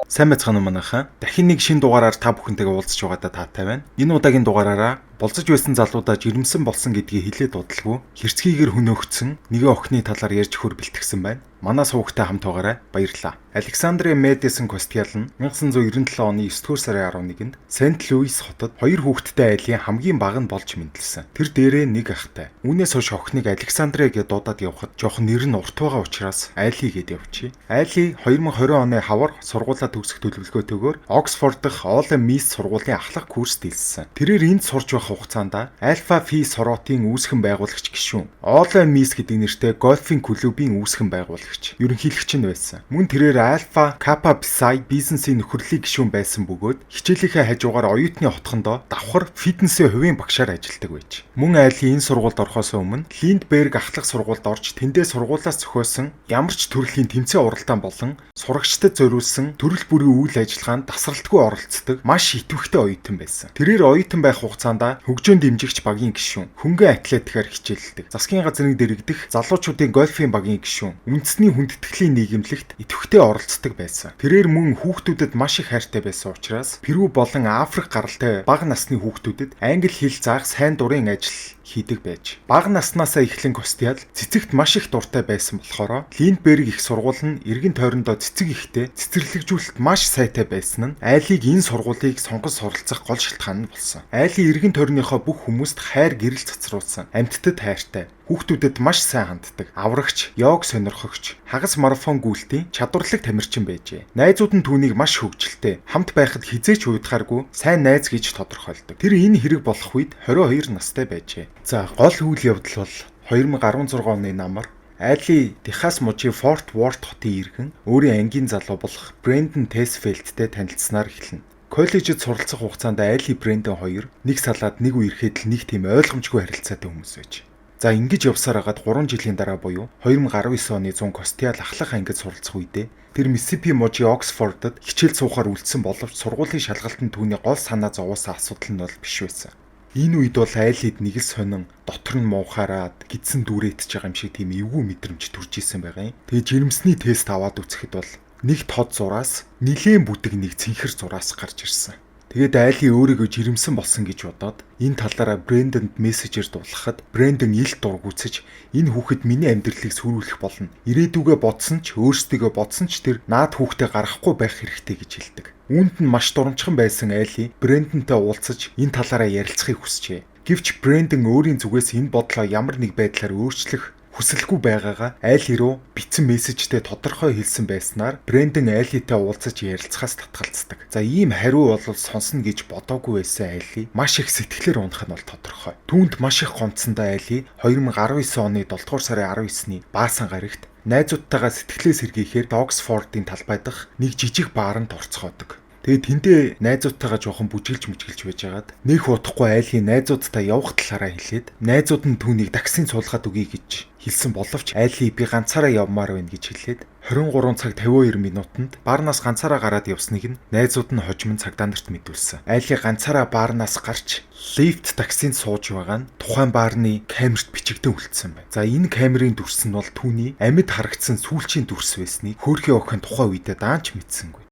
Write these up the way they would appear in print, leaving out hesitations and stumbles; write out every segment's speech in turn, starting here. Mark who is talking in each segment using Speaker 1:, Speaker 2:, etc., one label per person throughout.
Speaker 1: Сайн байцгаана уу манайхаа. Дахин нэг шинэ дугаараар та бүхэнтэйгээ уулзч байгаадаа таатай байна. Энэ удаагийн дугаараараа болзож байсан залуудаа жирэмсэн болсон гэдгийг хэлээд удалгүй хэрцгийгээр хөнөөгдсөн нэгэн охины талаар ярьж өгөхөөр бэлтгэсэн байна. Манай сувагтай хамт байгаарай. Баярлалаа. Александрия Мэдисон Костиал нь 1997 оны 9-р сарын 11-нд Сент Луис хотод хоёр хүүхэдтэй айлын хамгийн бага нь болж мэндэлсэн. Тэр дээрээ нэг ахтай. Үүнээс хойш охиныг Александрия гэж дуудаад явхад жоохон нэр нь урт байгаа учраас Айли гэд явчихъя. Айли 2020 оны хавар сургуулаа төгсөх төлөвлөгөөтэйгээр Оксфорд дахь Ole Miss сургуулийн ахлах курст элссэн. Тэрээр энд сурч байх хугацаанд Alpha Phi Sorority-ийн үүсгэн байгуулагч гишүүн, Ole Miss гэдэг нэртэй гольфын клубын үүсгэн байгуулагч, ерөнхийлөгч нь байсан. Мөн тэрээр Alpha Kappa Psi бизнесийн нөхөрлөлийн гишүүн байсан бөгөөд хичээлийнхээ хажуугаар оюутны хотхондоо давхар фитнесийн хувийн багшаар ажилладаг байж. Мөн Айли энэ сургуульд орохоос өмнө Линдберг ахлах сургуульд орж тэндээ сургуулиас зохиосон ямар ч төрлийн тэмцээн уралдаан болон сурагчдад зориулсан төрөл бүрийн үйл ажиллагаанд тасралтгүй оролцдог маш идэвхтэй оюутан байсан. Тэрээр оюутан байх хугацаанд хөгжөөн дэмжигч багийн гишүүн, хөнгөн атлетикаар хичээллэдэг, засгийн газрын дэргэдэх залуучуудын гольфын багийн гишүүн, үндэсний хүндэтгэлийн нийгэмлэгт идэвхтэй оролцдог байсан. Тэрээр мөн хүүхдүүдэд маш их хайртай байсан учраас Перу болон Африк гаралтай бага насны хүүхдүүдэд англи хэл заах сайн дурын ажил хийдэг байж. Бага наснаасаа эхлэн Костиал цэцэгт маш их дуртай байсан болохоор Линдберг их сургууль нь эргэн тойрондоо цэцэг ихтэй цэцэрлэгжүүлэлт маш сайтай байсан нь Айлыг энэ сургуулийг сонгож суралцах гол шалтгаан нь болсон. Айлын эргэн тойрныхоо бүх хүмүүст хайр гэрэл цацруулсан, амьтдад хайртай, хүүхдүүдэд маш сайн ханддаг, аврагч, йог сонирхогч, хагас марафон гүйлтийн чадварлаг тамирчин байжээ. Найзууд нь түүнийг маш хөгжилтэй, хамт байхад хэзээ ч уйдахааргүй сайн найз гэж тодорхойлдог. Тэр энэ хэрэг болох үед 22 настай байжээ. За, гол үйл явдал бол 2016 оны намар Айли Техас мужийн Форт Уорт хотын иргэн өөрийн ангийн залуу болох Брэндон Тесфелдтэй танилцсанаар эхэлнэ. Коллежид суралцах хугацаанд Айли Брэндон хоёр нэг салаад нэг үерхэд л нэг тийм ойлгомжгүй харилцаатай хүмүүс байж. За, ингэж явсаар хагаад 3 жилийн дараа буюу 2019 оны 100 Костиал ахлах ангид суралцах үедээ тэр Миссисипи мужийн Оксфордод хичээл суухаар үлдсэн боловч сургуулийн шалгалтанд түүний гол санаа зовоосон асуудал нь бол биш байсан. Энэ үед бол айлид нэг л сонин дотор нь муухаараад гидсэн дүүрэтж байгаа юм шиг тийм эвгүй мэдрэмж төрж исэн байгаа юм. Тэгээ жирэмсний тест аваад үзэхэд бол нэг тод зураас нилээн бүдэг нэг цэнхэр зураас гарч ирсэн. Тэгээд Айли өөрийгөө жирэмсэн болсон гэж бодоод энэ талаараа Брэндонд мессежээр дуулгахад Брэндон ил дургүйцэж энэ хүүхэд миний амьдралыг сүрүүлэх болно. Ирээдүгээ бодсон ч өөрсдийгөө бодсон ч тэр наад хүүхдээ гаргахгүй байх хэрэгтэй гэж хэлдэг. Үүнд нь маш дурамчхан байсан Айли Брэндонтэй уулзаж энэ талаараа ярилцахыг хүсжээ. Гэвч Брэндон өөрийн зүгээс энэ бодлоо ямар нэг байдлаар өөрчлөх хүсэлгүй байгаагаа Айли руу бичсэн мессежтэй тодорхой хэлсэн байснаар Брэндон Айлитай уулзаж ярилцахаас татгалздаг. За, ийм хариу бол сонсно гэж бодоогүй байсан Айли маш их сэтгэлээр унах нь бол тодорхой. Түүнд маш их гомдсондоо Айли 2019 оны 7 дугаар сарын 19-ний баасан гарагт найзуудтайгаа сэтгэлээ сэргийхээр Оксфордын талбай дахь нэг жижиг бааранд орцгоодог. Тэгээ тэндээ найзуудтайгаа жоохон бүжиглж мүжиглж байжгаад нэх удахгүй айлын найзуудтай явах талаараа хэлээд найзууд нь түүнийг таксинд суулгаад өгье гэж хэлсэн боловч Айли би ганцаараа явмаар байна гэж хэлээд 23 цаг 52 минутанд баарнаас ганцаараа гараад явсныг нь найзууд нь хожим нь цагдаа нарт мэдүүлсэн. Айли ганцаараа баарнаас гарч лифт таксинд сууж байгаа нь тухайн баарны камерт бичигдэн үлдсэн байна. За, энэ камерын дүрс нь бол түүний амьд харагдсан сүүлчийн дүрс байсныг хөөрхий охин тухайн үедээ даанч мэдсэнгүй.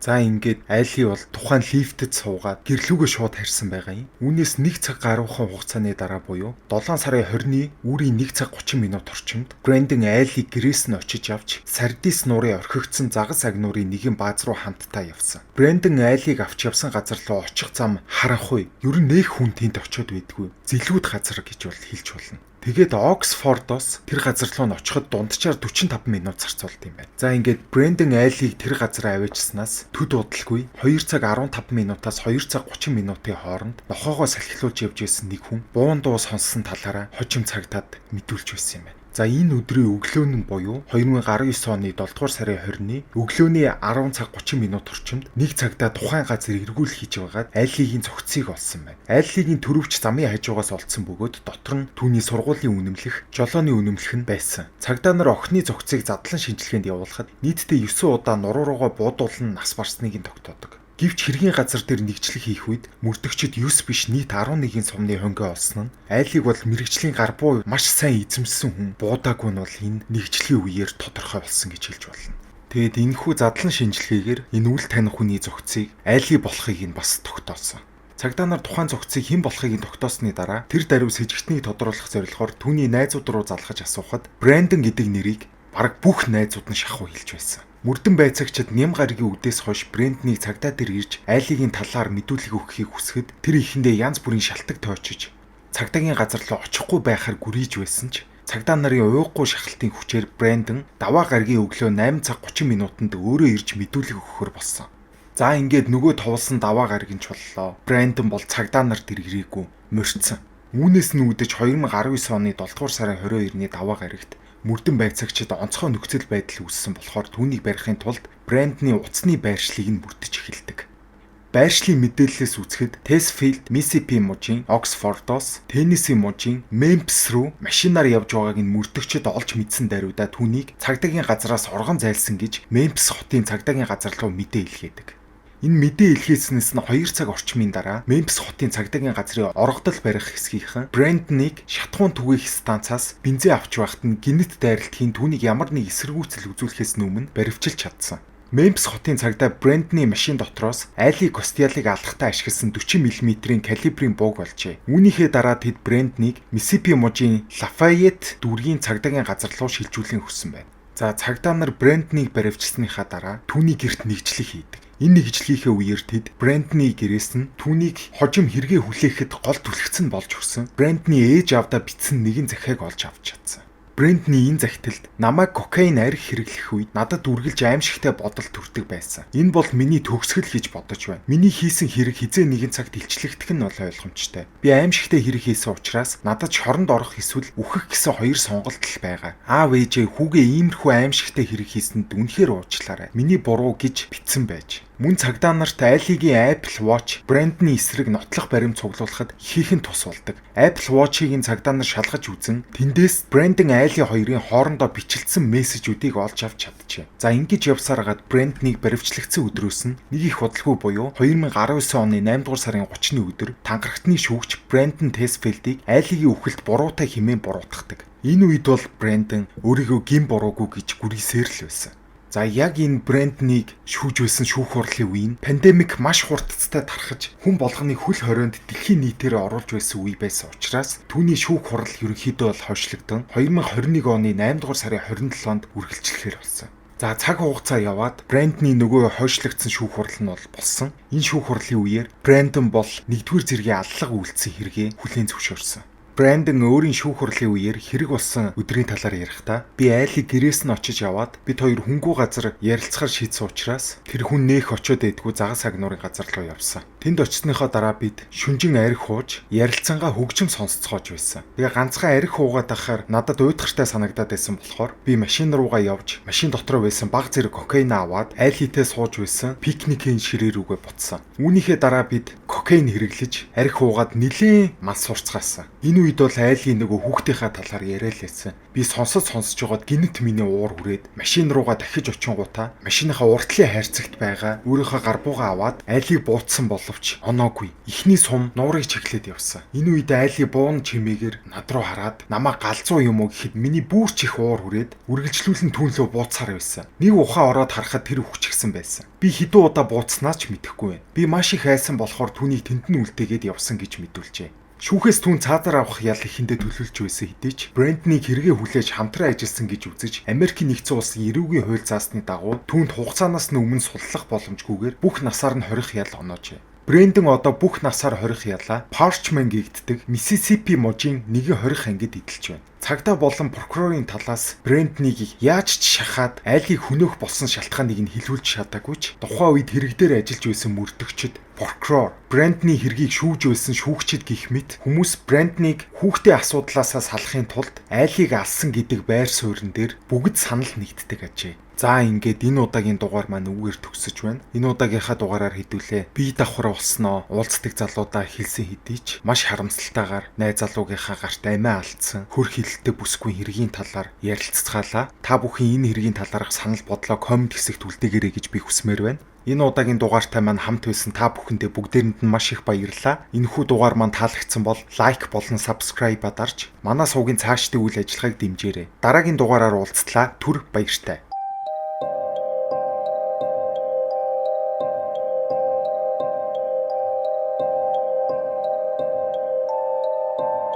Speaker 1: За, ингээд Айли бол тухайн лифтэд суугаад гэрлүүгээ шууд харьсан байгаа юм. Үүнээс 1 цаг гаруйхан хугацааны дараа буюу 7 сарын 20-ны үүрийн 1 цаг 30 минут орчимд Брэндон Айли гэрээс нь очиж авч Сардис нуурын орхигдсон загас агнуурын нэгэн бааз руу хамтдаа явсан. Брэндон Айлыг авч явсан газар руу очих зам харанхуй. Ер нь нэх хүн тэнд очиод байдгүй. Зэлүүд газар гэж бол хэлж болно. Тэгээд Оксфордоос тэр газар руу нь очиход дунджаар 45 минут зарцуулд юм байна. За, ингээд Брэндон Айлыг тэр газар аваачснаас төд удалгүй 2 цаг 15 минутаас 2 цаг 30 минутын хооронд нохоогоо салхилуулж явж байсан нэг хүн буун дуу сонссон талаараа хожим цагдаад мэдүүлж байсан юм байна. За, энэ өдрийн өглөө нь буюу 2019 оны 7 дугаар сарын 20-ны өглөөний 10 цаг 30 минут орчимд нэг цагдаа тухайн газар эргүүл хийж байгаад Айлигийн зөгцийг олсон байна. Айлигийн төрөвч замын хажуугаас олдсон бөгөөд дотор нь түүний сургуулийн үнэмлэх, жолооны үнэмлэх нь байсан. Цагдаа нар охины зөгцийг задлан шинжилгээнд явуулахад нийтдээ 9 удаа нуруу руугаа буудуулан нас барсныг нь тогтоодог. Гэвч хэргийн газар дээр нэгжлэг хийх үед мөрдөгчид 9 биш нийт 11 сумны хонгио олсон нь Айлыг бол мэргэжлийн гар буу маш сайн эзэмшсэн хүн буудаагүй нь бол энэ нэгжлэгийн үеэр тодорхой болсон гэж хэлж болно. Тэгээд энэхүү задлан шинжилгээгээр энэ үл таних хүний зөгцийг Айли болохыг нь бас тогтоосон. Цагдаа нар тухайн зөгцийг хэн болохыг нь тогтоосны дараа тэр даруй сэжигтнийг тодруулах зорилгоор түүний найзууд руу залгаж асуухад Брэндон гэдэг нэрийг бараг бүх найзууд нь шахуу хэлж байсан. Мөрдөн байцаагчид Ням гаригийн үдээс хойш Брэнднийг цагдаа дээр ирж Айлигийн талаар мэдүүлэг өгөхийг хүсэхэд тэр ихэндээ янз бүрийн шалтаг тоочиж цагдаагийн газар руу очихгүй байхаар гүрийж байсан ч цагдаа нарын ууггүй шахалтын хүчээр Брэндон даваа гарагийн өглөө 8 цаг 30 минутанд өөрөө ирж мэдүүлэг өгөхөр болсон. За ингээд нөгөө товлсон даваа гараг нь чуллаа. Брэндон бол цагдаа нар тэр ирээгүй морьцсон. Үүнээс нь үүдэж 2019 оны 7 дугаар сарын 22-ны даваа гарагт мөрдөн байцаагчид онцгой нөхцөл байдал үүссэн болохоор түүнийг барихын тулд Брэндны утасны байршлыг нь бүрдэж эхэлдэг. Байршлын мэдээллээс үзэхэд Тесфилд, Миссисипи мужийн Оксфордоос Теннесси мужийн Мемфис рүү машинаар явж байгааг нь мөрдөгчид олж мэдсэн даруйда түүнийг цагдаагийн газраас оргон зайлсан гэж Мемфис хотын цагдаагийн газар руу мэдээ илгээдэг. Энэ мэдээ илгээснээс нь 2 цаг орчмын дараа Мемфис хотын цагдаагийн газрын оргодол барих хэсгийнхэн Брэнднийг шатахуун түгээх станцаас бензин авч байхад нь гэнэт дайралтхийн түүнийг ямар нэг эсэргүүцэл үзүүлэхээс өмнө баривчилж чадсан. Мемфис хотын цагдаа Брэндний машин дотроос Али Костиалыг алхахтаа ашигласан 40 мм-ийн калибрын бууг олжээ. Үүнийхээ дараа тэд Брэнднийг Миссисипи мужийн Лафайет дүүргийн цагдаагийн газар руу шилжүүлэн өгсөн байна. За цагдаа нар Брэнднийг баривчилсныхаа дараа түүний гэрт нэгжлэг хийдэг. Энэ нэгжлэгийнхээ үеэр тэд Брэндний гэрээс нь түүнийг хожим хэрэгээ хүлээхэд гол түлхэгцэн болж өгсөн. Брэндний ээж аавдаа бичсэн нэгэн захиаг олж авч чадсан. Брэндний энэ захидалд намайг кокаин арх хэрэглэх үед надад үргэлж аимшигтай бодол төрдөг байсан. Энэ бол миний төгсгөл гэж бодож байна. Миний хийсэн хэрэг хэзээ нэгэн цагт илчлэгдэх нь бол ойлгомжтой. Би аимшигтай хэрэг хийсэн учраас надад шоронд орох эсвэл үхэх гэсэн хоёр сонголт л байгаа. Аав ээжээ хүүгээ иймэрхүү аимшигтай хэрэг хийсэнд үнэхээр уучлаарай. Миний буруу гэж бичсэн байж. Мөн цагдаа нарт Айлигийн Apple Watch Брэндний эсрэг нотлох баримт цуглуулахад ихээхэн тус болдог. Apple Watch-ыг нь цагдаа нар шалгаж үзэн тэндээс Брэндон Айли хоёрын хоорондоо бичлэсэн мессежүүдийг олж авч чаджээ. За ингэж явсаар хагаад Брэнднийг баривчлагдсан өдрөөс нь нэг их удалгүй буюу 2019 оны 8 дугаар сарын 30-ны өдөр тангарагтны шүүгч Брэндон Тесфилдийг Айлигийн үхэлд буруутай хэмээн буруутгадаг. Энэ үед бол Брэндон өөрийгөө гин буруугүй гэж гүрийсээр л байсан. За яг энэ Брэнднийг шүүж байсан шүүх хурлын үе нь pandemic маш хурдцтай тархаж хүн болгоны хөл хорионд дэлхийн нийтээр оруулж байсан үе байсан учраас түүний шүүх хурал ерөнхийдөө бол хойшлогдсон 2021 оны 8 дугаар сарын 27-нд үргэлжлэхээр болсон. За цаг хугацаа яваад Брэндний нөгөө хойшлогдсон шүүх хурал нь бол болсон. Энэ шүүх хурлын үеэр Брэндон бол нэгдүгээр зэргийн аллага үйлдсэн хэрэгээ хүлээн зөвшөөрсөн. Брэндон өөрийн шүүх хурлын үеэр хэрэг болсон өдрийн талаар ярихдаа би Айлыг гэрээс нь очиж аваад бид хоёр хүнгүй газар ярилцахаар шийдсэн учраас тэр хүн нөх очиод байдгүй загас агнуурын газар руу явсан. Тэнд очсныхоо дараа бид шүнжин арх ууж ярилцсангаа хөгжим сонсцоож байсан. Тэгээ ганцхан арх уугаад байхаар надад уйдгартай санагдаад байсан болохоор би машин руугаа явж машин дотор байсан баг зэрэг кокаин аваад Айлитэй сууж байсан пикникийн ширээ рүүгээ буцсан. Үүнийхээ дараа бид кокаин хэрэглэж арх уугаад нилээн мас сурцгаасан. Энэ үед бол Айлын нөгөө хүүхдийнхаа талаар яриа л байсан. Би сонсож байгаад гинэт миний уур хүрээд машин руугаа дахиж очингуудаа машиныхаа уртлын хайрцагт байгаа өөрийнхөө гар буугаа аваад Айлыг буутсан боловч оноогүй. Эхний сум нуурыг чиглээд явсан. Энэ үед Айли буун чимээгээр над руу хараад намайг галзуу юм уу гэхэд миний бүрч их уур хүрээд үргэлжлүүлэн түүн лөө бууцаар байсан. Нэг ухаан ороод харахад тэр үхчихсэн байсан. Би хэдэн удаа бууцснаа ч мэдэхгүй байна. Би маш их айсан болохоор түүнийг тэнд нь үлдээгээд явсан гэж мэдүүлжээ. Шүүхээс түүн цаазаар авах ял ихэндээ төлөвлөж байсан хэдий ч Брэнднийг хэрэгээ хүлээж хамтран ажилласан гэж үзэж Америкийн нэгдсэн улсын эрүүгийн хууль заасны дагуу түүнд хугацаанаас нь өмнө суллах боломжгүйгээр бүх насаар нь хорих ял оноожээ. Брэндон одоо бүх насаар хорих ялаа Parchman гэгддэг Миссисипи мужийн нэгэн хорих ангид эдэлж байна. Цагдаа болон прокурорын талаас Брэнднийг яаж ч шахаад айлыг хөнөөх болсон шалтгааныг нь хэлүүлж чадаагүй ч тухайн үед хэрэг дээр ажиллаж байсан мөрдөгчд прокурор Брэндний хэргийг шүүж байсан шүүгчид гэх мэт хүмүүс Брэнднийг хүүхдээ асуудлаасаа салахын тулд айлыг алсан гэдэг байр суурин дээр бүгд санал нэгддэг ажээ. За ингээд энэ удаагийн дугаар маань үүгээр төгсөж байна. Энэ удаагийнхаа дугаараар хэдүүлээ. Бие давхар болсноо уулздаг залуудаа хэлсэн хэдий ч маш харамсалтайгаар найз залуугийнхаа гарт амиа алдсан хөр хилэлтэй бүсгүй хэргийн талаар ярилцгаалаа. Та бүхэн энэ хэргийн талаарх санал бодлоо comment хэсэгт үлдээгээрэй гэж би хүсмээр байна. Энэ удаагийн дугаартай маань хамт байсан та бүхэндээ бүгдээрэнд нь маш их баярлалаа. Энэхүү дугаар маань таалагдсан бол like болон subscribe-а дарж манай сувгийн цаашдын үйл ажиллагааг дэмжээрэй. Дараагийн дугаараар уулзтлаа. Түр баяртай.